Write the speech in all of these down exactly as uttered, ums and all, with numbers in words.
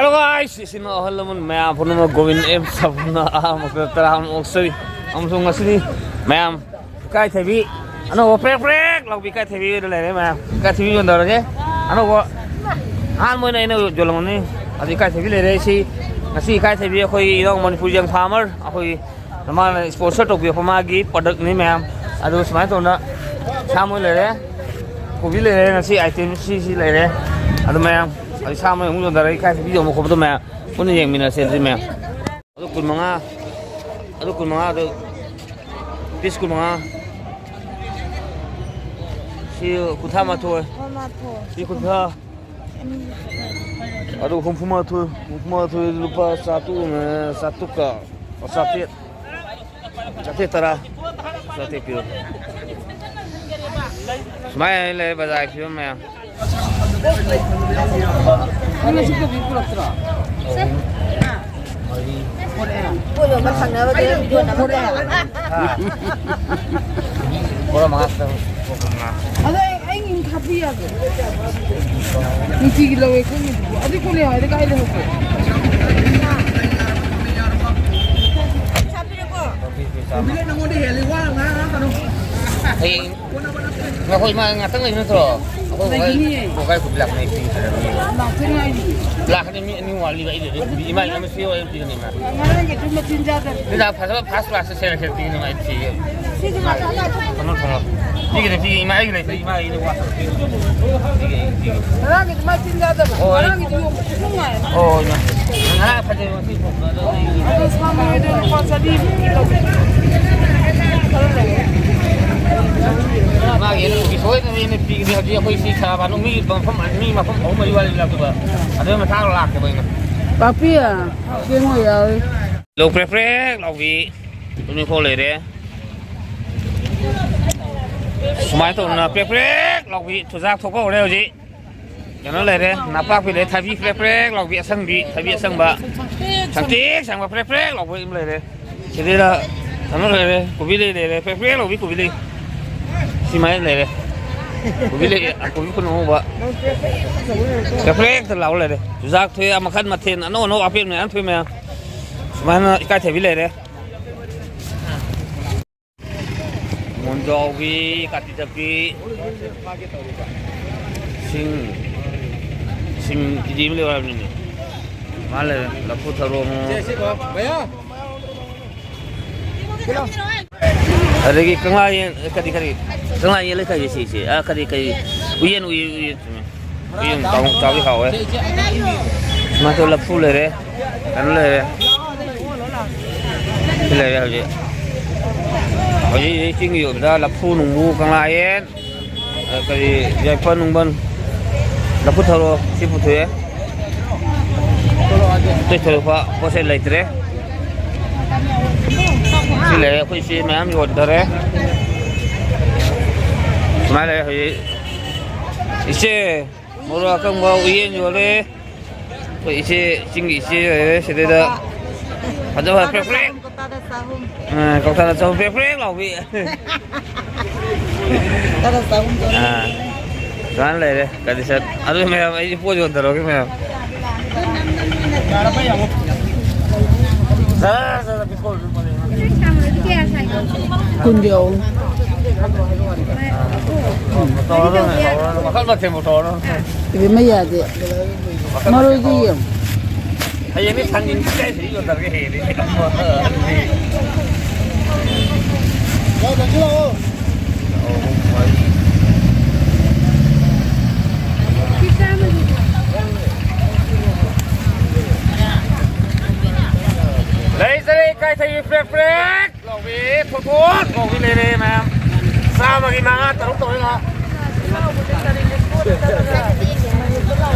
Hello guys, ꯏꯆꯤꯟ ꯏꯅꯥꯎ ꯑꯍꯜ ꯂꯃꯟ ꯃꯌꯥꯝ ꯄꯨꯝꯅꯃꯛ, ꯒꯣꯕꯤꯟ ꯑꯦꯝ ꯁꯥꯕꯨꯅ ꯑꯍꯥꯟꯕ ꯃꯛꯇꯗ ꯇꯔꯥꯃꯨꯛ ꯑꯣꯛꯆꯔꯤ꯫ ꯑꯃꯁꯨꯡ ꯉꯁꯤꯗꯤ ꯃꯌꯥꯝ ꯏꯀꯥꯏꯊꯕꯤ ꯑꯅꯧꯕ ꯄ꯭ꯔꯦꯛ ꯄ꯭ꯔꯦꯛ ꯂꯥꯎꯕꯤ ꯏꯀꯥꯏꯊꯕꯤ ꯑꯣꯏꯅ ꯂꯩꯔꯦ꯫ ꯃꯌꯥꯝ ꯏꯀꯥꯏꯊꯕꯤ ꯌꯣꯟꯗꯧꯔꯒꯦ꯫ ꯑꯅꯧꯕ ꯑꯍꯥꯟꯕ ꯑꯣꯏꯅ ꯑꯩꯅ ꯌꯣꯜꯂꯝꯒꯅꯤ꯫ ꯑꯗꯨ ꯏꯀꯥꯏꯊꯕꯤ ꯂꯩꯔꯦ꯫ ꯁꯤ ꯉꯁꯤ ꯏꯀꯥꯏꯊꯕꯤ ꯑꯩꯈꯣꯏ ꯏꯅꯥꯎ ꯃꯅꯤꯄꯨꯔ ꯌꯪ ꯐꯥꯔꯃꯔ ꯑꯩꯈꯣꯏꯒꯤ ꯃꯥꯅ ꯏꯁꯄꯣꯟꯁꯔ ꯇꯧꯕꯤꯔꯛꯄ ꯃꯥꯒꯤ ꯄ꯭ꯔꯗꯛꯅꯤ ꯃꯌꯥꯝ꯫ ꯑꯗꯨ ꯁꯨꯃꯥꯏꯅ ꯇꯧꯗꯅ ꯁꯥ ꯃꯣꯏ ꯂꯩꯔꯦ, ꯀꯣꯕꯤ ꯂꯩꯔꯦ, ꯉꯁꯤ ꯑꯥꯏꯇꯦꯝ ꯁꯤꯁꯤ ꯂꯩꯔꯦ꯫ ꯑꯗꯨ ꯃꯌꯥꯝ ꯑꯗꯨ ꯁꯥ ꯃꯣꯏ ꯑꯃꯨꯛ ꯌꯣꯟꯊꯔꯒ ꯏꯀꯥꯏꯊꯕꯤ ꯌꯣꯟꯕ ꯈꯣꯠꯄꯗꯣ ꯃꯌꯥꯝ ꯄꯨꯟꯅ ꯌꯦꯡꯃꯤꯟꯅꯁꯦ ꯑꯗꯨꯗꯤ ꯃꯌꯥꯝ꯫ ꯑꯗꯨ ꯀꯨꯟꯃꯉꯥ, ꯑꯗꯨ ꯀꯨꯟꯃꯉꯥ, ꯑꯗꯨ ꯄꯤꯁ ꯀꯨꯟꯃꯉꯥ꯫ ꯁꯤ ꯀꯨꯟꯊ꯭ꯔꯥ ꯃꯥꯊꯣꯏ꯫ ꯁꯤ ꯀꯨꯟꯊ꯭ꯔꯥ꯫ ꯑꯗꯨ ꯍꯨꯝꯐꯨ ꯃꯥꯊꯣꯏ, ꯍꯨꯝꯐꯨ ꯃꯥꯊꯣꯏ ꯂꯨꯄꯥ ꯆꯥꯇ꯭ꯔꯨꯛ, ꯆꯥꯇ꯭ꯔꯨꯛꯀ ꯆꯥꯇ꯭ꯔꯦꯠ꯫ ꯆꯥꯇ꯭ꯔꯦꯠ ꯇꯔꯥ꯫ ꯆꯥꯇ꯭ꯔꯦꯠ ꯄꯤꯔꯣ꯫ ꯁꯨꯃꯥꯏꯅ ꯂꯩ ꯕꯖꯥꯔꯒꯤ ꯐꯤꯕꯝ ꯃꯌꯥꯝ꯫ ꯅꯪ ꯉꯁꯤ ꯀꯣꯕꯤ ꯄꯨꯔꯛꯇ꯭ꯔꯣ? ꯄꯣꯠ ꯌꯣꯟꯕ ꯊꯪꯅꯕꯗ ꯑꯗꯨꯝ ꯌꯣꯟꯅꯕ ꯄꯣꯔꯛꯑꯦ꯫ ꯕꯣꯔꯥ ꯃꯉꯥ ꯈꯛꯇꯪ꯫ ꯑꯗꯣ ꯑꯩ, ꯑꯩ ꯍꯥꯞꯄꯤ ꯌꯥꯗ꯭ꯔꯣ? ꯅꯨꯡꯇꯤꯒꯤ ꯂꯧꯋꯦ ꯈꯪꯉꯤꯗꯨꯕꯨ꯫ ꯑꯗꯨ ꯀꯣꯂꯦ ꯍꯥꯏꯗꯤ ꯀꯥꯏ ꯂꯩꯍꯧꯒꯦ? ꯍꯌꯦꯡ ꯉꯥꯏꯈꯣ, ꯏꯃꯥ ꯉꯥꯛꯇꯪ ꯂꯩꯕ ꯅꯠꯇ꯭ꯔꯣ? ꯑꯩꯈꯣꯏ ꯂꯩꯒꯅꯤꯌꯦ꯫ ꯀꯣ ꯀꯥꯏ ꯀꯣꯕꯤ ꯂꯥꯛꯀꯅꯤ? ꯑꯩ ꯄꯤꯈ꯭ꯔꯕꯅꯤ꯫ ꯂꯥꯛꯇ ꯉꯥꯏꯔꯤ꯫ ꯂꯥꯛꯀꯅꯤ, ꯃꯤ ꯑꯅꯤ ꯋꯥꯠꯂꯤꯕ꯫ ꯑꯩ ꯂꯩꯔꯦ ꯀꯣꯕꯤ꯫ ꯏꯃꯥ, ꯏꯃꯥ ꯁꯤ ꯑꯣꯏꯅ ꯄꯤꯒꯅꯤ, ꯏꯃꯥ꯫ ꯉꯔꯥꯡꯒꯤꯁꯨ ꯃꯆꯤꯟ ꯆꯥꯗꯕ꯫ ꯁꯤꯗ ꯐꯖꯕ ꯐꯥꯔꯁ ꯀ꯭ꯂꯥꯁꯇ ꯁꯦꯂꯦꯛꯁꯟ ꯄꯤꯒꯅꯤ, ꯏꯃꯥ꯫ ꯑꯩ ꯄꯤꯒꯦ꯫ ꯁꯤꯁꯨ ꯉꯥꯛꯇ ꯂꯥꯛꯑꯣ꯫ ꯊꯝꯃꯣ, ꯊꯝꯃꯣ꯫ ꯄꯤꯒꯅꯤ, ꯄꯤꯒꯅꯤ, ꯏꯃꯥ꯫ ꯑꯩꯒꯤ ꯂꯩꯇ꯭ꯔꯦ, ꯏꯃꯥ꯫ ꯑꯩꯒꯤ ꯋꯥꯠꯇ꯭ꯔꯦ꯫ ꯄꯤꯒꯦ, ꯄꯤꯒꯦ꯫ ꯉꯔꯥꯡꯒꯤꯗꯨ ꯃꯆꯤꯟ ꯆꯥꯗꯕ꯫ ꯍꯣꯏ꯫ ꯉꯔꯥꯡꯒꯤꯗꯨ ꯌꯣꯟꯕ ꯈꯨꯅꯨꯡꯉꯥꯏ ꯑꯃ꯫ ꯍꯣꯏ, ꯏꯃꯥ꯫ ꯉꯔꯥꯡ ꯐꯖꯩ, ꯉꯁꯤ ꯊꯣꯛꯄ ꯑꯗꯣ ꯑꯩ ꯑꯗꯣ ꯁꯥ ꯃꯔꯣꯏꯗꯣ ꯂꯨꯄꯥ ꯆꯅꯤꯃꯨꯛ ꯄꯤꯔꯣ꯫ ꯈꯔ ꯂꯩꯔꯦ꯫ ꯃꯥꯒꯤ ꯑꯩꯅ ꯁꯣꯏꯗꯅ ꯑꯩꯅ ꯄꯤꯒꯅꯤ꯫ ꯍꯧꯖꯤꯛ ꯑꯩꯈꯣꯏ ꯁꯤ ꯁꯥꯕ ꯃꯤ ꯃꯐꯝ, ꯃꯤ ꯃꯐꯝ ꯑꯍꯨꯝ ꯃꯔꯤ ꯋꯥꯠꯂꯤ ꯂꯥꯛꯇꯧꯕ꯫ ꯑꯗꯨ ꯃꯊꯥꯡ ꯂꯥꯛꯀꯦꯕ ꯑꯩꯅ꯫ ꯄꯥꯛꯄꯤ, ꯀꯦꯡꯉꯣ ꯌꯥꯎꯏ꯫ ꯂꯧ ꯄ꯭ꯔꯦꯛ ꯄ꯭ꯔꯦꯛ ꯂꯥꯎꯕꯤ ꯇꯨꯅꯤꯡꯈꯣꯛ ꯂꯩꯔꯦ꯫ ꯁꯨꯃꯥꯏꯅ ꯇꯧꯗꯅ ꯄ꯭ꯔꯦꯛ ꯄ꯭ꯔꯦꯛ ꯂꯥꯎꯕꯤ ꯆꯨꯖꯥꯛ ꯊꯣꯛꯄ ꯍꯧꯔꯦ ꯍꯧꯖꯤꯛ꯫ ꯀꯩꯅꯣ ꯂꯩꯔꯦ, ꯅꯄꯥꯛꯄꯤ ꯂꯩꯔꯦ, ꯊꯕꯤ ꯄ꯭ꯔꯦꯛ ꯄ꯭ꯔꯦꯛ ꯂꯥꯎꯕꯤ ꯑꯁꯪꯕꯤ, ꯊꯕꯤ ꯑꯁꯪꯕ, ꯁꯪꯇ꯭ꯔꯤꯛ ꯁꯪꯕ ꯄ꯭ꯔꯦꯛ ꯄ꯭ꯔꯦꯛ ꯂꯥꯎꯕ ꯑꯃ ꯂꯩꯔꯦ꯫ ꯁꯤꯗꯩꯗ ꯀꯩꯅꯣ ꯂꯩꯔꯦ, ꯀꯣꯕꯤ ꯂꯩ ꯂꯩꯔꯦ, ꯄ꯭ꯔꯦꯛ ꯄ꯭ꯔꯦꯛ ꯂꯥꯎꯕꯤ ꯀꯣꯕꯤ ꯂꯩ꯫ ꯁꯤꯃꯥꯏꯅ ꯂꯩꯔꯦ꯫ ꯀꯣꯕꯤ ꯂꯩ, ꯀꯣꯕꯤ ꯐꯨꯜ ꯑꯉꯧꯕ꯫ ꯄ꯭ꯔꯦꯛ ꯄ꯭ꯔꯦꯛꯇ ꯂꯥꯎ ꯂꯩꯔꯦ꯫ ꯆꯨꯖꯥꯛ ꯊꯣꯛꯑꯦ, ꯃꯈꯜ ꯃꯊꯦꯜ ꯑꯅꯧ ꯑꯅꯧ ꯑꯄꯦꯠ ꯃꯌꯥꯝ ꯊꯣꯛꯑꯦ ꯃꯌꯥꯝ꯫ ꯁꯨꯃꯥꯏꯅ ꯏꯀꯥꯏꯊꯕꯤ ꯂꯩꯔꯦ꯫ ꯃꯣꯟꯖꯥꯎꯕꯤ, ꯀꯥꯇꯤ ꯆꯠꯄꯤ, ꯁꯤꯡ, ꯁꯤꯡ ꯀꯦ ꯖꯤ ꯑꯃ ꯂꯩꯌꯨ ꯍꯥꯏꯕꯅꯤꯅꯦ꯫ ꯃꯥ ꯂꯩꯔꯦ, ꯂꯐꯨ ꯊꯔꯣ ꯑꯃꯨꯛ꯫ ꯑꯗꯒꯤ ꯀꯪꯂꯥ ꯌꯦꯟ, ꯀꯔꯤ, ꯀꯔꯤ? ꯀꯪꯂꯥ ꯌꯦꯟ ꯂꯩ ꯀꯔꯤ ꯁꯤꯁꯦ? ꯑ, ꯀꯔꯤ, ꯀꯔꯤ? ꯎꯌꯦꯟ, ꯎꯌꯦꯟ, ꯎꯌꯦꯟ ꯆꯨꯝꯃꯦ꯫ ꯎꯌꯦꯟ ꯀꯥꯡꯉꯧ ꯆꯥꯕꯤ ꯍꯥꯎꯋꯦ꯫ ꯁꯨꯃꯥꯏꯅ ꯇꯧ ꯂꯐꯨ ꯂꯩꯔꯦ, ꯀꯩꯅꯣ ꯂꯩꯔꯦ꯫ ꯁꯤ ꯂꯩꯔꯦ ꯍꯧꯖꯤꯛ꯫ ꯍꯧꯖꯤꯛ, ꯍꯧꯖꯤꯛ ꯆꯤꯡꯒꯤ ꯑꯣꯏꯕꯗ ꯂꯐꯨ ꯅꯨꯡꯕꯨ ꯀꯪꯂꯥ ꯌꯦꯟ, ꯑ, ꯀꯔꯤ, ꯌꯥꯏꯄꯟ ꯅꯨꯡꯕꯟ, ꯂꯐꯨ ꯊꯔꯣ ꯁꯤ ꯄꯨꯊꯣꯛꯑꯦ꯫ ꯑꯇꯩ ꯊꯣꯏꯗꯣꯛꯄ ꯄꯣꯠ ꯆꯩ ꯂꯩꯇ꯭ꯔꯦ꯫ ꯁꯤ ꯂꯩꯔꯦ, ꯑꯩꯈꯣꯏ ꯏꯆꯦ ꯃꯌꯥꯝ ꯌꯣꯟꯊꯔꯦ꯫ ꯁꯨꯃꯥꯏꯅ ꯂꯩꯔꯦ ꯍꯧꯖꯤꯛ꯫ ꯏꯆꯦ, ꯃꯣꯔꯣꯛ ꯑꯀꯪꯕ, ꯎꯌꯦꯟ ꯌꯣꯜꯂꯦ꯫ ꯑꯩꯈꯣꯏ ꯏꯆꯦ, ꯆꯤꯡꯒꯤ ꯏꯆꯦ ꯂꯩꯔꯦ ꯁꯤꯗꯩꯗ꯫ ꯐꯖ ꯐꯖ ꯄ꯭ꯔꯦꯛ ꯄ꯭ꯔꯦꯛ꯫ ꯀꯧꯇꯥꯗ ꯆꯍꯨꯝ꯫ ꯑ, ꯀꯧꯇꯥꯗ ꯆꯍꯨꯝ ꯄ꯭ꯔꯦꯛ ꯄ꯭ꯔꯦꯛ ꯂꯥꯎꯕꯤ꯫ ꯀꯧꯇꯥꯗ ꯆꯍꯨꯝ ꯇꯧꯔꯦ꯫ ꯑ, ꯁꯨꯃꯥꯏꯅ ꯂꯩꯔꯦ ꯀꯟꯗꯤꯁꯟ꯫ ꯑꯗꯨ ꯃꯌꯥꯝ ꯑꯩꯁꯦ ꯄꯣꯠ ꯌꯣꯟꯊꯔꯛꯑꯒꯦ ꯃꯌꯥꯝ꯫ ꯖꯔ ꯖꯔ ꯄꯤꯊꯣꯛꯑꯣ꯫ ꯀꯨꯟꯒꯤ ꯑꯍꯨꯝ꯫ ꯇꯧꯔꯗꯧꯅꯦ, ꯇꯧꯔꯗꯧꯅꯦ꯫ ꯃꯈꯜ ꯃꯊꯦꯜꯕꯨ ꯇꯧꯔꯗꯧꯅꯦ꯫ ꯏꯕꯦꯝꯃ ꯌꯥꯗꯦ꯫ ꯃꯈꯜ ꯃꯊꯦꯜ ꯃꯔꯣꯏꯗꯤ ꯇꯧꯔꯗꯧꯅꯦ꯫ ꯌꯦꯡꯉꯨ꯫ ꯍꯌꯦꯡꯗꯤ ꯊꯥꯡꯖꯤꯡ ꯀꯥꯏꯗꯩ ꯌꯣꯟꯊꯔꯒ ꯍꯦꯛꯑꯦ꯫ ꯂꯩꯖꯔꯦ, ꯏꯀꯥꯏꯊꯕꯤ ꯄ꯭ꯔꯦꯛ ꯄ꯭ꯔꯦꯛ꯫ ꯂꯥꯎꯕꯤ, ꯊꯣꯠ ꯊꯣꯠ ꯂꯥꯎꯕꯤ ꯂꯩꯔꯦ ꯃꯌꯥꯝ꯫ ꯆꯥꯝꯃꯒꯤ ꯃꯉꯥ ꯇꯔꯨꯛ ꯇꯧꯔꯦ ꯂꯥꯎ꯫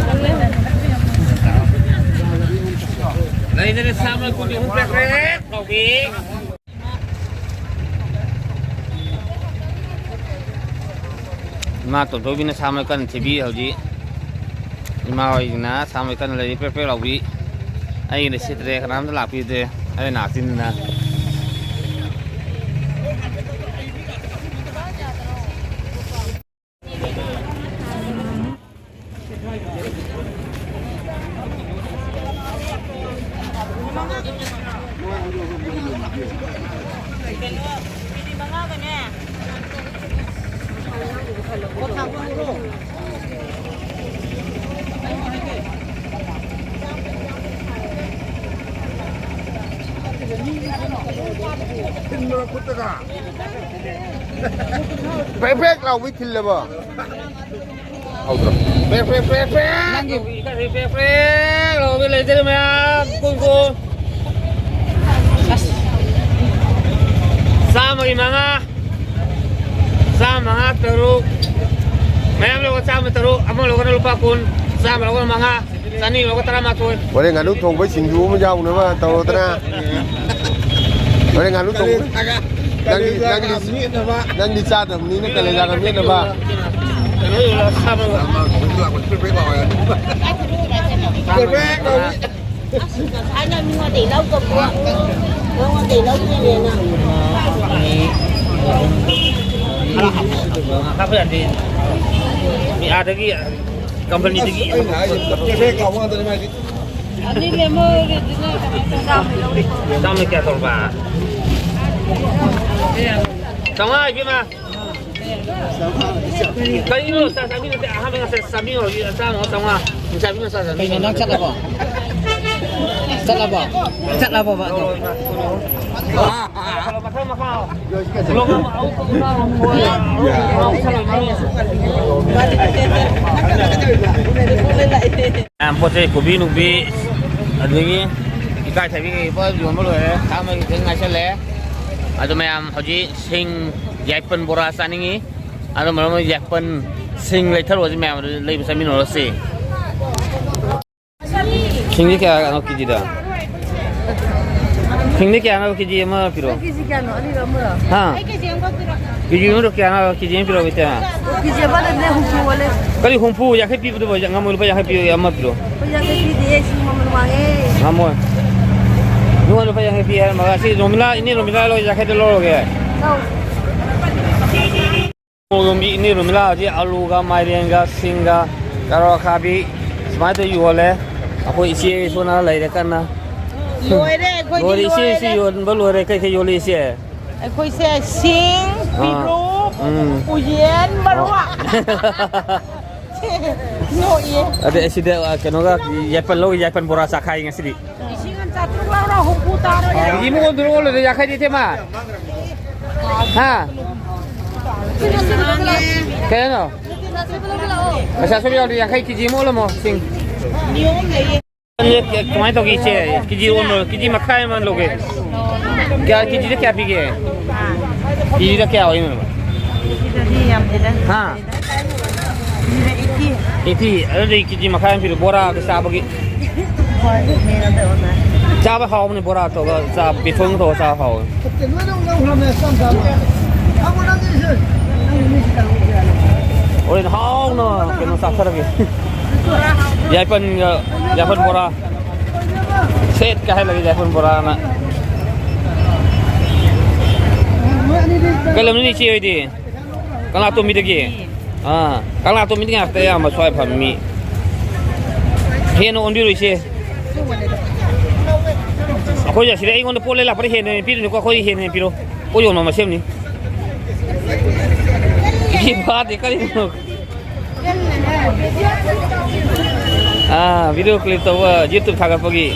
ꯂꯩꯗꯅ ꯆꯥꯝꯃ ꯀꯨꯟꯒꯤ ꯑꯍꯨꯝ ꯄꯦꯛ ꯄꯦꯛ ꯂꯥꯎꯕꯤ꯫ ꯏꯃꯥ ꯇꯣꯝꯊꯣꯏꯕꯤꯅ ꯁꯥ ꯃꯔꯣꯏ ꯀꯟꯅ ꯊꯤꯕꯤ ꯍꯧꯖꯤꯛ꯫ ꯏꯃꯥ ꯍꯣꯏꯁꯤꯅ ꯁꯥ ꯃꯔꯣꯏ ꯀꯟꯅ ꯂꯩꯔꯤ ꯄ꯭ꯔꯦꯛ ꯄ꯭ꯔꯦꯛ ꯂꯥꯎꯕꯤ꯫ ꯑꯩꯒꯤꯗꯤ ꯁꯤꯠꯇ꯭ꯔꯦ, ꯀꯅꯥꯝꯇ ꯂꯥꯛꯄꯤꯗ꯭ꯔꯦ꯫ ꯑꯩ ꯅꯥꯛꯇꯤꯟꯗꯅ꯫ ꯀꯩꯅꯣ, ꯀꯦꯖꯤ ꯃꯉꯥꯒꯅꯦ꯫ ꯄ꯭ꯔꯦꯛ ꯄ꯭ꯔꯦꯛ ꯂꯥꯎꯕꯩ ꯊꯤꯜꯂꯕꯣ? ꯍꯧꯗ꯭ꯔꯣ? ꯄ꯭ꯔꯦꯛ ꯄ꯭ꯔꯦꯛ ꯄ꯭ꯔꯦꯛ ꯄ꯭ꯔꯦꯛ ꯂꯥꯎꯕꯤ ꯂꯩꯖꯔꯦ ꯃꯌꯥꯝ꯫ ꯀꯨꯟ ꯀꯨꯟ꯫ ꯆꯥꯝꯃꯒꯤ ꯃꯉꯥ꯫ ꯆꯥꯝꯃ ꯃꯉꯥ ꯇꯔꯨꯛ꯫ ꯃꯌꯥꯝ ꯂꯧꯔꯒ ꯆꯥꯝꯃ ꯇꯔꯨꯛ꯫ ꯑꯃ ꯂꯧꯔꯒꯅ ꯂꯨꯄꯥ ꯀꯨꯟ꯫ ꯆꯥꯝꯃ ꯂꯧꯔꯒꯅ ꯃꯉꯥ꯫ ꯆꯅꯤ ꯂꯧꯔꯒ ꯇꯔꯥꯃꯥꯊꯣꯏ꯫ ꯍꯣꯔꯦꯟ ꯉꯥꯅꯨ ꯊꯣꯡꯕꯩ ꯁꯤꯡꯖꯨ ꯑꯃ ꯌꯥꯎꯅꯕ ꯇꯧꯔꯣꯗꯅ꯫ ꯍꯣꯔꯦꯟ ꯉꯥꯅꯨ ꯊꯣꯡꯕ꯫ ꯀꯥꯂꯦꯟ ꯊꯥꯒ, ꯅꯪꯗꯤ, ꯀꯥꯂꯦꯟ ꯊꯥꯒ ꯅꯪꯗꯤ, ꯃꯦꯠꯅꯕ꯫ ꯅꯪꯗꯤ ꯆꯥꯗꯕꯅꯤꯅ ꯀꯥꯂꯦꯟ ꯊꯥꯒ ꯃꯦꯠꯅꯕ꯫ ꯀꯩꯅꯣ ꯌꯣꯜꯂꯣ, ꯁꯥ ꯃꯔꯣꯏ꯫ ꯄ꯭ꯔꯦꯛ ꯄ꯭ꯔꯦꯛ ꯂꯥꯎꯋꯦ꯫ ꯄ꯭ꯔꯦꯛ ꯄ꯭ꯔꯦꯛ ꯂꯥꯎꯋꯦ꯫ ꯑꯁ, ꯉꯁꯥꯏꯅ ꯃꯤꯉꯣꯟꯗꯩ ꯂꯧꯗꯕ꯫ ꯅꯉꯣꯟꯗꯩ ꯂꯧꯗꯣꯏꯅꯦꯅ꯫ ꯍꯥꯞꯄ ꯌꯥꯗꯦ꯫ ꯃꯤ ꯑꯥꯗꯒꯤ ꯀꯝꯄꯅꯤꯗꯒꯤ꯫ ꯑꯩꯅ ꯍꯥꯏꯁꯦ, ꯄ꯭ꯔꯦꯛ ꯄ꯭ꯔꯦꯛ ꯂꯥꯎꯕ ꯉꯥꯛꯇꯅꯦ ꯃꯥꯏꯗꯤ꯫ ꯆꯥꯝꯃ ꯀꯌꯥ ꯇꯧꯔꯕ? ꯆꯥꯝꯃꯉꯥ ꯏꯕꯦꯝꯃ꯫ ꯀꯔꯤꯅꯣ? ꯆꯥ ꯆꯥꯕꯤ ꯅꯠꯇꯦ, ꯑꯍꯥꯟꯕ ꯉꯁꯥꯏ ꯆꯥꯕꯤ ꯑꯣꯏꯔꯗꯤ ꯆꯥꯝꯃꯉꯥ, ꯆꯥꯝꯃꯉꯥ꯫ ꯆꯥꯕꯤ ꯃꯆꯥ ꯆꯥꯕꯤ꯫ ꯀꯩꯅꯣ, ꯅꯪ ꯆꯠꯂꯕꯣ? ꯆꯠꯂꯕꯣ? ꯆꯠꯂꯕꯣꯕ ꯑꯗꯣ? ꯃꯊꯪ ꯃꯈꯥ꯫ ꯃꯌꯥꯝ ꯄꯣꯠ ꯆꯩ ꯀꯣꯕꯤ ꯅꯨꯡꯕꯤ ꯑꯗꯒꯤ ꯏꯀꯥꯏꯊꯕꯤ ꯀꯩ ꯄꯨꯂꯞ ꯌꯣꯟꯕ ꯂꯣꯏꯔꯦ꯫ ꯆꯥꯝꯃꯒꯤ ꯈꯤꯇꯪ ꯉꯥꯏꯁꯜꯂꯦ꯫ ꯑꯗꯣ ꯃꯌꯥꯝ ꯍꯧꯖꯤꯛ ꯁꯤꯡ ꯌꯥꯏꯄꯟ ꯕꯣꯔꯥ ꯆꯥꯅꯤꯡꯉꯤ꯫ ꯑꯗꯣ ꯃꯔꯝ ꯑꯣꯏꯅ ꯌꯥꯏꯄꯟ ꯁꯤꯡ ꯂꯩꯊꯔꯛꯑꯣꯁꯤ ꯃꯌꯥꯝ ꯑꯗꯨ ꯂꯩꯕ ꯆꯠꯃꯤꯟꯅꯔꯁꯤ꯫ ꯁꯤꯡꯗꯤ ꯀꯌꯥꯅꯣ ꯀꯦꯖꯤꯗ? ꯁꯤꯡꯗꯤ ꯀꯌꯥꯅꯣ ꯀꯦꯖꯤ ꯑꯃ ꯄꯤꯔꯛꯑꯣ? ꯀꯦꯖꯤ ꯀꯌꯥꯅꯣ? ꯑꯅꯤꯔꯣ ꯑꯃꯔꯣ? ꯍꯥ? ꯀꯦꯖꯤ ꯑꯃꯈꯛ ꯄꯤꯔꯛꯑꯣ꯫ ꯀꯦꯖꯤ ꯑꯃꯗꯣ ꯀꯌꯥꯅꯣ? ꯀꯦꯖꯤ ꯑꯃ ꯄꯤꯔꯛꯑꯣ, ꯏꯇꯩꯃ꯫ ꯀꯦꯖꯤ ꯑꯃꯗꯅꯦ ꯍꯨꯝꯐꯨ ꯑꯣꯜꯂꯦ꯫ ꯀꯔꯤ ꯍꯨꯝꯐꯨ? ꯌꯥꯡꯈꯩ ꯄꯤꯕꯗꯨꯕꯨ ꯉꯝꯃꯣꯏ, ꯂꯨꯄꯥ ꯌꯥꯡꯈꯩ ꯄꯤꯔꯛꯑꯣ, ꯑꯃ ꯄꯤꯔꯛꯑꯣ꯫ ꯂꯨꯄꯥ ꯌꯥꯡꯈꯩ ꯄꯤꯗꯦꯍꯦ, ꯁꯤꯡ ꯃꯃꯜ ꯋꯥꯡꯉꯦ꯫ ꯉꯝꯃꯣꯏ꯫ ꯅꯉꯣꯟꯗ ꯂꯨꯄꯥ ꯌꯥꯡꯈꯩ ꯄꯤ ꯍꯥꯏꯔꯝꯃꯒ ꯁꯤ ꯔꯣꯃꯤꯂꯥ, ꯏꯅꯦ ꯔꯣꯃꯤꯂꯥ ꯂꯧ, ꯌꯥꯡꯈꯩꯗ ꯂꯧꯔꯒꯦ꯫ ꯂꯧ꯫ ꯃꯣꯔꯣꯛ ꯌꯣꯟꯕꯤ ꯏꯅꯦ ꯔꯣꯃꯤꯂꯥ ꯍꯧꯖꯤꯛ ꯑꯂꯨꯒ ꯃꯥꯏꯔꯦꯟꯒ ꯁꯤꯡꯒ ꯀꯔꯣꯠ ꯑꯈꯥꯕꯤ ꯁꯨꯃꯥꯏꯅ ꯇꯧꯔ ꯌꯣꯜꯂꯦ꯫ ꯑꯩꯈꯣꯏ ꯏꯆꯦ ꯁꯣꯝꯗ ꯂꯩꯔꯦ ꯀꯟꯅ꯫ ꯂꯣꯏꯔꯦ, ꯑꯩꯈꯣꯏꯗꯤ ꯂꯣꯏꯔꯦ, ꯏꯆꯦ, ꯏꯆꯦ ꯂꯣꯏꯔꯦ꯫ ꯌꯣꯟꯕ ꯂꯣꯏꯔꯦ꯫ ꯀꯩ ꯀꯩ ꯌꯣꯜꯂꯤ, ꯏꯆꯦ? ꯑꯩꯈꯣꯏꯁꯦ ꯁꯤꯡ, ꯑꯥ꯫ ꯄꯤꯔꯨꯛ, ꯎꯝ꯫ ꯎꯌꯦꯟ, ꯃꯔꯨ꯫ ꯑꯣ꯫ ꯅꯣꯛꯏꯌꯦ꯫ ꯑꯗꯩ ꯑꯁꯤꯗ, ꯑ, ꯀꯩꯅꯣꯒ, ꯌꯥꯏꯄꯟ ꯂꯧ, ꯌꯥꯏꯄꯟ ꯕꯣꯔꯥ ꯆꯥꯈꯥꯏ ꯉꯁꯤꯗꯤ꯫ ꯂꯤꯁꯤꯡ ꯑꯃ ꯆꯥꯇ꯭ꯔꯨꯛ ꯂꯧꯔꯣ, ꯍꯨꯝꯐꯨ ꯇꯥꯔꯣ꯫ ꯀꯦꯖꯤ ꯑꯃ ꯑꯣꯟꯗꯣꯏꯔꯣ, ꯑꯣꯜꯂꯣꯏꯗ꯭ꯔꯣ? ꯌꯥꯡꯈꯩꯗꯤ ꯏꯇꯩꯃ? ꯍꯥ? ꯀꯩꯅꯣ? ꯄꯩꯁꯥ ꯁꯨꯕ ꯌꯥꯎꯔꯗꯤ ꯌꯥꯡꯈꯩ ꯀꯦꯖꯤ ꯑꯃ ꯑꯣꯜꯂꯝꯃꯣ, ꯁꯤꯡ꯫ ꯀꯃꯥꯏꯅ ꯇꯧꯒꯦ, ꯏꯆꯦ? ꯀꯦꯖꯤ ꯑꯣꯟꯕ, ꯀꯦꯖꯤ ꯃꯈꯥꯏ ꯑꯃ ꯂꯧꯒꯦ꯫ ꯀꯌꯥ, ꯀꯦꯖꯤꯗ ꯀꯌꯥ ꯄꯤꯒꯦ? ꯀꯦꯖꯤꯗ ꯀꯌꯥ ꯑꯣꯏꯅꯣ? ꯁꯤꯗꯗꯤ ꯌꯥꯝꯗꯦꯗ꯫ ꯍꯥ? ꯁꯤꯗ ꯏꯠꯇꯤ꯫ ꯏꯠꯇꯤ, ꯑꯗꯨꯗꯤ ꯀꯦꯖꯤ ꯃꯈꯥꯏ ꯑꯃ ꯄꯤꯔꯣ, ꯕꯣꯔꯥꯒ ꯆꯥꯕꯒꯤ꯫ ꯍꯣꯏ, ꯃꯦꯟ ꯑꯝꯇ ꯑꯣꯟꯅ꯫ ꯆꯥꯕ ꯍꯥꯎꯕꯅꯤ, ꯕꯣꯔꯥ ꯇꯧꯔꯒ ꯆꯥꯕ, ꯕꯦꯁꯣꯟ ꯇꯧꯔꯒ ꯆꯥꯕ ꯍꯥꯎꯕꯅꯤ꯫ ꯍꯣꯔꯦꯟ ꯍꯥꯎꯅ ꯀꯩꯅꯣ ꯆꯥꯊꯔꯒꯦ꯫ ꯌꯥꯏꯄꯟꯒ, ꯌꯥꯏꯄꯟ ꯕꯣꯔꯥ꯫ ꯁꯦꯠ ꯀꯥꯏꯍꯜꯂꯒꯦ ꯌꯥꯏꯄꯟ ꯕꯣꯔꯥꯅ꯫ ꯀꯩ ꯂꯝꯗꯩꯅꯣ ꯏꯆꯦ ꯍꯣꯏꯗꯤ? ꯀꯪꯂꯥꯇꯣꯝꯕꯤꯗꯒꯤ? ꯑꯥ, ꯀꯪꯂꯥꯇꯣꯝꯕꯤꯗ ꯉꯥꯛꯇ ꯑꯌꯥꯝꯕ ꯁ꯭ꯋꯥꯏ ꯐꯪꯉꯤ꯫ ꯍꯦꯟꯅ ꯑꯣꯟꯕꯤꯔꯣ ꯏꯆꯦ꯫ ꯑꯩꯈꯣꯏꯁꯦ ꯑꯁꯤꯗ ꯑꯩꯉꯣꯟꯗ ꯄꯣꯠ ꯂꯩ ꯂꯥꯛꯄꯗ ꯍꯦꯟꯅ ꯍꯦꯟꯅ ꯄꯤꯔꯨꯅꯨꯀꯣ, ꯑꯩꯈꯣꯏ ꯍꯦꯟꯅ ꯍꯦꯟꯅ ꯄꯤꯔꯣ꯫ ꯄꯣꯠ ꯌꯣꯟꯕ ꯃꯁꯦꯟꯅꯤ꯫ ꯏꯆꯦ ꯐꯥꯗꯦ ꯀꯔꯤꯅꯣ? ꯑꯥ, video clip ꯇꯧꯕ, YouTube ꯊꯥꯒꯠꯄꯒꯤ꯫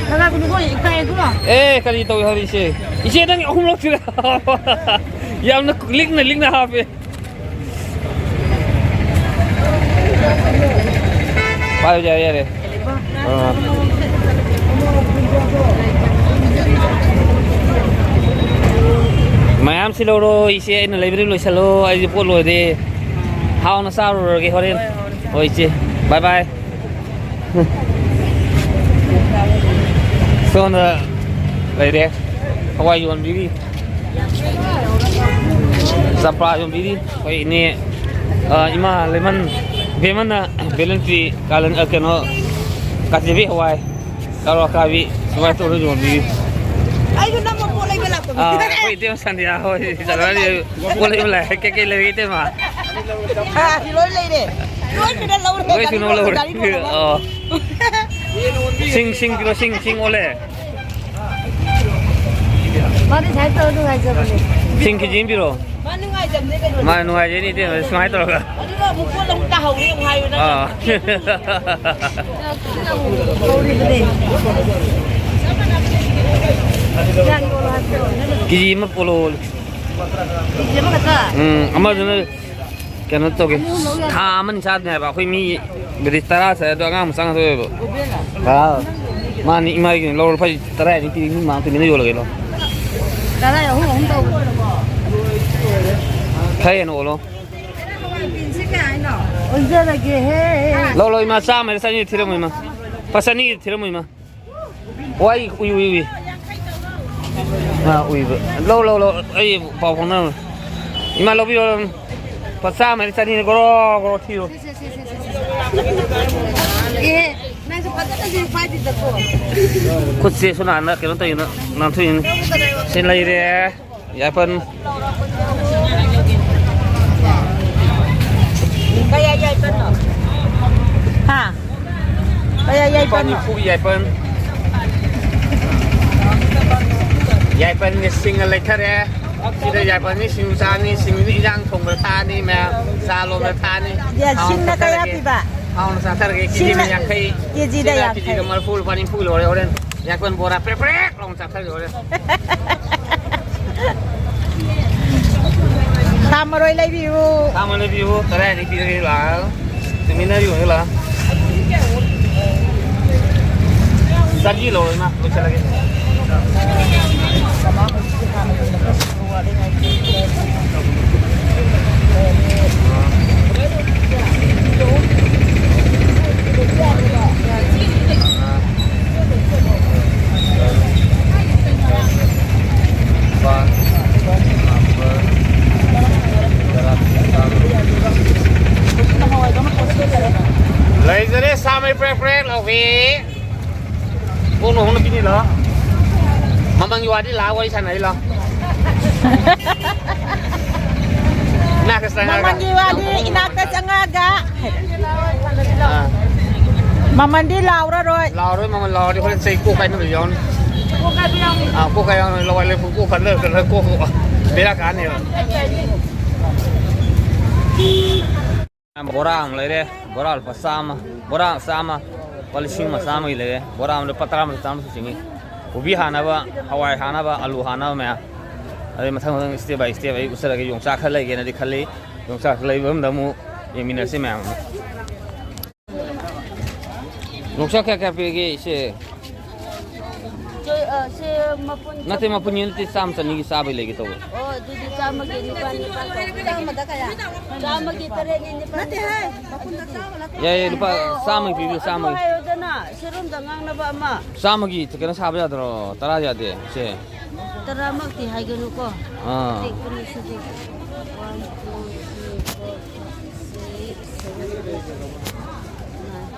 ꯊꯥꯒꯠꯀꯅꯨꯀꯣ, ꯏꯀꯥꯏꯀꯣ꯫ ꯑꯦ, ꯀꯔꯤ ꯇꯧꯏ ꯍꯥꯏꯔꯤꯁꯦ? ꯏꯆꯦ, ꯅꯪ ꯑꯍꯨꯝꯂꯛ ꯁꯨꯔꯦ꯫ ꯌꯥꯝꯅ ꯂꯤꯛꯅ, ꯂꯤꯛꯅ ꯍꯥꯞꯄꯦ꯫ ꯄꯥꯏꯌꯨ, ꯌꯥꯔꯦ, ꯌꯥꯔꯦ꯫ ꯑꯥ꯫ ꯃꯌꯥꯝꯁꯤ ꯂꯧꯔꯣ, ꯏꯆꯦ, ꯑꯩꯅ ꯂꯩꯕꯗꯤ ꯂꯣꯏꯁꯜꯂꯣ, ꯑꯩꯁꯦ ꯄꯣꯠ ꯂꯣꯏꯔꯦ꯫ ꯍꯥꯎꯅ ꯆꯥꯔꯨꯔꯒꯦ ꯍꯣꯔꯦꯟ꯫ ꯍꯣꯏ, ꯏꯆꯦ꯫ Bye bye꯫ ꯁꯣꯝꯗ ꯂꯩꯔꯦ꯫ ꯍꯋꯥꯏ ꯌꯣꯟꯕꯤꯔꯤ꯫ ꯆꯝꯄ꯭ꯔꯥ ꯌꯣꯟꯕꯤꯔꯤ꯫ ꯑꯩꯈꯣꯏ ꯏꯅꯦ, ꯑ, ꯏꯃꯥ ꯂꯩꯃꯟ, ꯏꯕꯦꯝꯃꯅ ꯕꯦꯂꯟꯇ꯭ꯔꯤ, ꯀꯥꯂꯟ-, ꯑ, ꯀꯩꯅꯣ, ꯀꯥꯇꯦꯕꯤ ꯍꯋꯥꯏ, ꯀꯥꯔꯣ ꯑꯀꯥꯕꯤ, ꯁꯨꯃꯥꯏꯅ ꯇꯧꯔ ꯌꯣꯟꯕꯤꯔꯤ꯫ ꯑꯩꯁꯨ ꯅꯪꯕꯨ ꯄꯣꯠ ꯂꯩꯕ ꯂꯥꯛꯄꯅꯤ꯫ ꯑ, ꯑꯩꯈꯣꯏ ꯏꯇꯩꯃ ꯁꯟꯗ꯭ꯌꯥ ꯍꯣꯏ, ꯄꯣꯠ ꯂꯩꯕ ꯂꯥꯛꯑꯦ꯫ ꯀꯩꯀꯩ ꯂꯩꯔꯒꯦ, ꯏꯇꯩꯃ? ꯑ, ꯁꯤ ꯂꯣꯏ ꯂꯩꯔꯦ꯫ ꯂꯣꯏ ꯁꯨꯅ ꯂꯧꯔꯦ꯫ ꯂꯣꯏ ꯁꯨꯅ ꯂꯧꯔꯦ꯫ ꯒꯥꯔꯤ ꯄꯨꯔꯒ꯫ ꯑ꯫ ꯁꯤꯡ, ꯁꯤꯡ ꯀꯤꯂꯣ ꯁꯤꯡ, ꯁꯤꯡ ꯑꯣꯜꯂꯦ꯫ ꯃꯥꯗꯤ ꯁꯨꯃꯥꯏꯅ ꯇꯧꯔ ꯅꯨꯡꯉꯥꯏꯖꯕꯅꯦ꯫ ꯁꯤꯡ ꯀꯦꯖꯤ ꯑꯃ ꯄꯤꯔꯛꯑꯣ꯫ ꯃꯥ ꯅꯨꯡꯉꯥꯏꯖꯕꯅꯦ ꯀꯩꯅꯣ꯫ ꯃꯥ ꯅꯨꯡꯉꯥꯏꯖꯩꯅꯦ ꯏꯇꯩꯃ, ꯁꯨꯃꯥꯏꯅ ꯇꯧꯔꯒ꯫ ꯑꯗꯨꯒ ꯑꯃꯨꯛ ꯄꯣꯠ ꯑꯃꯨꯛ ꯇꯥꯍꯧꯔꯦ ꯑꯃꯨꯛ ꯍꯥꯏꯌꯨ ꯅꯪ꯫ ꯑꯥ꯫ ꯍꯧꯔꯤꯕꯅꯦ꯫ ꯀꯦꯖꯤ ꯑꯃ ꯄꯣꯂꯛꯑꯣ꯫ ꯀꯦꯖꯤ ꯑꯃꯈꯛꯇ? ꯎꯝ, ꯑꯃꯗꯨꯅ ꯀꯩꯅꯣ ꯇꯧꯒꯦ꯫ ꯊꯥ ꯑꯃꯅꯤ ꯆꯥꯗꯣꯏꯅꯦ ꯍꯥꯏꯕ꯫ ꯑꯩꯈꯣꯏ ꯃꯤ ꯕꯨꯗꯤ ꯇꯔꯥ ꯆꯥꯏ, ꯑꯗꯣ ꯑꯉꯥꯡ ꯃꯆꯥ ꯉꯥꯛꯇ ꯑꯣꯏꯌꯦꯕ꯫ ꯇꯔꯥ? ꯃꯥꯅꯤ, ꯏꯃꯥꯒꯤ ꯂꯧꯔꯣ, ꯂꯨꯄꯥ ꯇꯔꯥ ꯍꯦꯟꯅ ꯄꯤꯔꯤ, ꯃꯤ ꯃꯥꯡ ꯇꯨꯃꯤꯟꯅ ꯌꯣꯜꯂꯒꯦ ꯂꯧ꯫ ꯇꯔꯥ ꯑꯍꯨꯝ ꯑꯍꯨꯝ ꯇꯧꯕ꯫ ꯈꯔ ꯍꯦꯟꯅ ꯑꯣꯜꯂꯣ꯫ ꯑꯣꯟꯖꯔꯒꯦꯍꯦ꯫ ꯂꯧ, ꯂꯧ, ꯏꯃꯥ, ꯆꯥꯝꯃꯔ ꯆꯅꯤ ꯊꯤꯔꯝꯃꯣ, ꯏꯃꯥ꯫ ꯂꯨꯄꯥ ꯆꯅꯤ ꯊꯤꯔꯝꯃꯣ, ꯏꯃꯥ꯫ ꯑꯣ, ꯑꯩ ꯎꯏ, ꯎꯏ, ꯎꯏ꯫ ꯑꯥ, ꯎꯏꯕ꯫ ꯂꯧ, ꯂꯧ, ꯂꯧ꯫ ꯑꯩ ꯄꯥꯎ ꯐꯥꯎꯅꯔꯝꯃꯦ꯫ ꯏꯃꯥ, ꯂꯧꯕꯤꯌꯣ꯫ ꯂꯨꯄꯥ ꯆꯥꯝꯃ ꯍꯥꯏꯗꯤ ꯆꯅꯤꯅꯦ꯫ ꯒꯣꯔꯣ, ꯒꯣꯔꯣ ꯊꯤꯌꯨ꯫ ꯁꯦ, ꯁꯦ, ꯁꯦ, ꯁꯦ, ꯁꯦ, ꯁꯦ꯫ ꯑꯦ, ꯅꯪꯁꯨ ꯐꯖꯅꯁꯨ ꯄꯥꯏꯗꯦꯗꯀꯣ꯫ ꯈꯨꯠꯁꯦ ꯁꯣꯝ ꯅꯥꯀꯟꯗ ꯀꯩꯅꯣ ꯇꯧꯔꯤꯅ ꯅꯥꯟꯊꯣꯛꯏꯅꯤ꯫ ꯁꯤ ꯂꯩꯔꯦ꯫ ꯌꯥꯏꯄꯟ꯫ ꯀꯌꯥ ꯌꯥꯏꯄꯟꯅꯣ? ꯍꯥ? ꯀꯌꯥ ꯂꯨꯄꯥ ꯌꯥꯏꯄꯟꯅꯣ? ꯅꯤꯐꯨꯒꯤ ꯌꯥꯏꯄꯟ꯫ ꯌꯥꯏꯄꯟꯒ ꯁꯤꯡꯒ ꯂꯩꯊꯔꯦ꯫ ꯁꯤꯗ ꯌꯥꯏꯄꯟꯅꯤ ꯁꯤꯡꯖꯨ ꯆꯥꯅꯤ, ꯁꯤꯡꯖꯨꯅꯤ ꯏꯟꯖꯥꯡ ꯊꯣꯡꯕꯗ ꯊꯥꯛꯑꯅꯤ ꯃꯌꯥꯝ꯫ ꯆꯥ ꯂꯣꯟꯕꯗ ꯊꯥꯛꯑꯅꯤ꯫ ꯌꯥ, ꯍꯥꯎꯅ ꯁꯤꯡꯅ ꯀꯌꯥ ꯆꯥꯊꯔꯒꯦ꯫ ꯄꯤꯕ? ꯍꯥꯎꯅ ꯆꯥꯊꯔꯒꯦ꯫ ꯁꯤꯡꯅ ꯀꯦꯖꯤꯗ ꯌꯥꯡꯈꯩ꯫ ꯀꯦꯖꯤꯗ ꯁꯤꯡꯅ ꯌꯥꯡꯈꯩ꯫ ꯀꯦꯖꯤꯗ ꯃꯔꯤꯐꯨ, ꯂꯨꯄꯥ ꯅꯤꯐꯨ ꯂꯧꯔꯦ꯫ ꯍꯣꯔꯦꯟ ꯌꯥꯏꯄꯟ ꯕꯣꯔꯥ ꯄ꯭ꯔꯦꯛ ꯄ꯭ꯔꯦꯛ ꯂꯥꯎꯅ ꯆꯥꯊꯔꯒꯦ ꯍꯣꯔꯦꯟ꯫ ꯁꯥ ꯃꯔꯣꯏ ꯂꯩꯕꯤꯌꯨ꯫ ꯁꯥ ꯃꯔꯣꯏ ꯂꯩꯕꯤꯌꯨ꯫ ꯀꯗꯥꯏꯗꯒꯤ ꯄꯤꯔꯒꯦ? ꯂꯥꯛꯑꯣ꯫ ꯇꯨꯃꯤꯟꯅ ꯌꯣꯟꯒꯦ ꯂꯥꯛꯑꯣ꯫ ꯆꯥꯒꯤ ꯂꯧꯔꯣ ꯏꯃꯥ, ꯂꯣꯏꯁꯤꯜꯂꯒꯦ꯫ ꯂꯩꯖꯔꯦ, ꯁꯥ ꯃꯩ ꯄ꯭ꯔꯦꯛ ꯄ꯭ꯔꯦꯛ ꯂꯥꯎꯕꯤ꯫ ꯍꯣꯡꯅ ꯍꯣꯡꯅ ꯄꯤꯅꯤ ꯂꯥꯎ꯫ ꯃꯃꯜꯒꯤ ꯋꯥꯗꯤ ꯂꯥꯛꯑ ꯋꯥꯔꯤ ꯁꯥꯟꯅꯔꯤ ꯂꯥꯎ꯫ ꯏꯅꯥꯛꯇ ꯆꯪꯉꯛꯑꯒ꯫ ꯃꯃꯜꯒꯤ ꯋꯥꯗꯤ ꯏꯅꯥꯛꯇ ꯆꯪꯉꯛꯑꯒ꯫ ꯑꯥ꯫ ꯃꯃꯜꯗꯤ ꯂꯥꯎꯔꯔꯣꯏ꯫ ꯂꯥꯎꯔꯣꯏ, ꯃꯃꯜ ꯂꯥꯎꯔꯗꯤ ꯍꯣꯔꯦꯟ ꯆꯩ ꯀꯣꯛ ꯀꯥꯏꯅꯕ ꯌꯥꯎꯅꯤ꯫ ꯑꯥ, ꯀꯣꯛ ꯀꯥꯏꯕ ꯌꯥꯎꯅꯤ꯫ ꯂꯋꯥꯏ ꯂꯦꯞꯄꯨ, ꯀꯣꯛ ꯈꯜꯂ ꯈꯜꯂ ꯀꯣꯛ ꯕꯦꯔꯥ ꯀꯥꯅꯦꯕ꯫ ꯕꯣꯔꯥ ꯑꯃ ꯂꯩꯔꯦ, ꯕꯣꯔꯥ ꯂꯨꯄꯥ ꯆꯥꯝꯃ, ꯕꯣꯔꯥ ꯆꯥꯝꯃ, ꯂꯨꯄꯥ ꯂꯤꯁꯤꯡ ꯑꯃ ꯆꯥꯝꯃꯒꯤ ꯂꯩꯔꯦ꯫ ꯕꯣꯔꯥ ꯑꯃꯗ ꯂꯨꯄꯥ ꯇꯔꯥꯃꯔꯤ, ꯇꯔꯥꯃꯔꯤ ꯆꯤꯡꯉꯤ꯫ ꯀꯣꯕꯤ ꯍꯥꯟꯅꯕ, ꯍꯋꯥꯏ ꯍꯥꯟꯅꯕ, ꯑꯂꯨ ꯍꯥꯟꯅꯕ ꯃꯌꯥꯝ꯫ ꯑꯗꯩ ꯃꯊꯪ ꯃꯊꯪ step by step ꯑꯩ ꯎꯠꯆꯔꯒꯦ꯫ ꯌꯣꯡꯆꯥꯛ ꯈꯔ ꯂꯩꯒꯦꯅꯗꯤ ꯈꯜꯂꯤ꯫ ꯌꯣꯡꯆꯥꯛ ꯂꯩꯕ ꯑꯃꯗ ꯑꯃꯨꯛ ꯌꯦꯡꯃꯤꯟꯅꯁꯤ ꯃꯌꯥꯝ ꯑꯃ꯫ ꯌꯣꯡꯆꯥꯛ ꯀꯌꯥ ꯀꯌꯥ ꯄꯤꯔꯒꯦ, ꯏꯆꯦ? ꯆꯣꯏ-, ꯑ, ꯁꯦ ꯃꯄꯨꯟ ꯅꯠꯇꯦ, ꯃꯄꯨꯟꯒꯤ ꯅꯠꯇꯦ, ꯆꯥꯝꯃ ꯆꯅꯤꯒꯤ ꯆꯥꯕꯩ ꯂꯩꯒꯦ ꯇꯧꯕ꯫ ꯑꯣ, ꯑꯗꯨꯗꯤ ꯆꯥꯝꯃꯒꯤ ꯅꯤꯄꯥꯟ ꯅꯤꯄꯥꯟ ꯇꯧꯕꯤꯔꯣ꯫ ꯆꯥꯝꯃꯗ ꯀꯌꯥ? ꯆꯥꯝꯃꯒꯤ ꯇꯔꯦꯠꯅꯤ, ꯅꯤꯄꯥꯟ ꯅꯠꯇꯦꯍꯦ, ꯃꯄꯨꯟꯗ ꯆꯥꯝꯃ ꯅꯠꯇꯦ꯫ ꯌꯥꯏꯌꯦ, ꯂꯨꯄꯥ ꯑꯣ, ꯆꯥꯝꯃꯒꯤ ꯄꯤꯕꯤꯌꯨ, ꯑꯗꯨ ꯆꯥꯝꯃꯒꯤ꯫ ꯍꯥꯏꯌꯨꯗꯅ, ꯁꯦꯔꯨꯝꯗ ꯉꯥꯡꯅꯕ ꯑꯃ꯫ ꯆꯥꯝꯃꯒꯤ ꯀꯩꯅꯣ ꯁꯥꯕ ꯌꯥꯗ꯭ꯔꯣ? ꯇꯔꯥ ꯌꯥꯗꯦ, ꯏꯆꯦ꯫ ꯇꯔꯥꯃꯛꯇꯤ ꯍꯥꯏꯒꯅꯨꯀꯣ꯫ ꯑꯥ꯫ ꯄꯤꯛꯄꯅꯤ ꯁꯤꯗꯤ꯫ One, two, three, four, six, seven, eight, nine.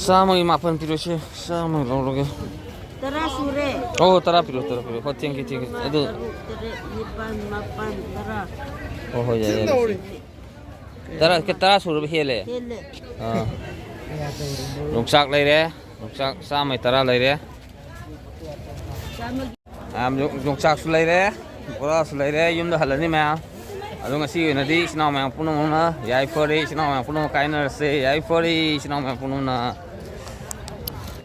ꯆꯥꯝꯃꯒꯤ ꯃꯥꯄꯟ ꯄꯤꯔꯣꯁꯦ, ꯆꯥꯝꯃꯒꯤ ꯂꯧꯔꯒꯦ꯫ ꯇꯔꯥ ꯁꯨꯔꯦ꯫ ꯑꯣ, ꯇꯔꯥ ꯄꯤꯔꯣ, ꯇꯔꯥ ꯄꯤꯔꯣ꯫ ꯍꯣꯏ, thank you, thank you꯫ ꯃꯉꯥ, ꯑꯗꯨ ꯇꯔꯨꯛ, ꯇꯔꯦꯠ, ꯅꯤꯄꯥꯟ, ꯃꯥꯄꯟ, ꯇꯔꯥ꯫ ꯍꯣꯏ, ꯍꯣꯏ, ꯌꯥꯏ, ꯌꯥꯏ꯫ ꯇꯔꯥ, ꯇꯔꯥ ꯁꯨꯔꯕ ꯍꯦꯜꯂꯦ? ꯍꯦꯜꯂꯦ꯫ ꯑꯥ꯫ ꯌꯣꯡꯆꯥꯛ ꯂꯩꯔꯦ, ꯌꯣꯡꯆꯥꯛ ꯆꯥꯝꯃꯩ ꯇꯔꯥ ꯂꯩꯔꯦ꯫ ꯆꯥꯝꯃꯒꯤ꯫ ꯃꯌꯥꯝ ꯌꯣꯡ-, ꯌꯣꯡꯆꯥꯛꯁꯨ ꯂꯩꯔꯦ, ꯕꯣꯔꯥꯁꯨ ꯂꯩꯔꯦ, ꯌꯨꯝꯗ ꯍꯜꯂꯅꯤ ꯃꯌꯥꯝ꯫ ꯑꯗꯣ ꯉꯁꯤ ꯑꯣꯏꯅꯗꯤ ꯏꯆꯤꯟ ꯏꯅꯥꯎ ꯃꯌꯥꯝ ꯄꯨꯝꯅꯃꯛꯅ ꯌꯥꯏꯐꯔꯦ, ꯏꯆꯤꯟ ꯏꯅꯥꯎ ꯃꯌꯥꯝ ꯄꯨꯝꯅꯃꯛ ꯀꯥꯏꯅꯔꯁꯦ, ꯌꯥꯏꯐꯔꯦ, ꯏꯆꯤꯟ ꯏꯅꯥꯎ ꯃꯌꯥꯝ ꯄꯨꯝꯅꯃꯛꯅ꯫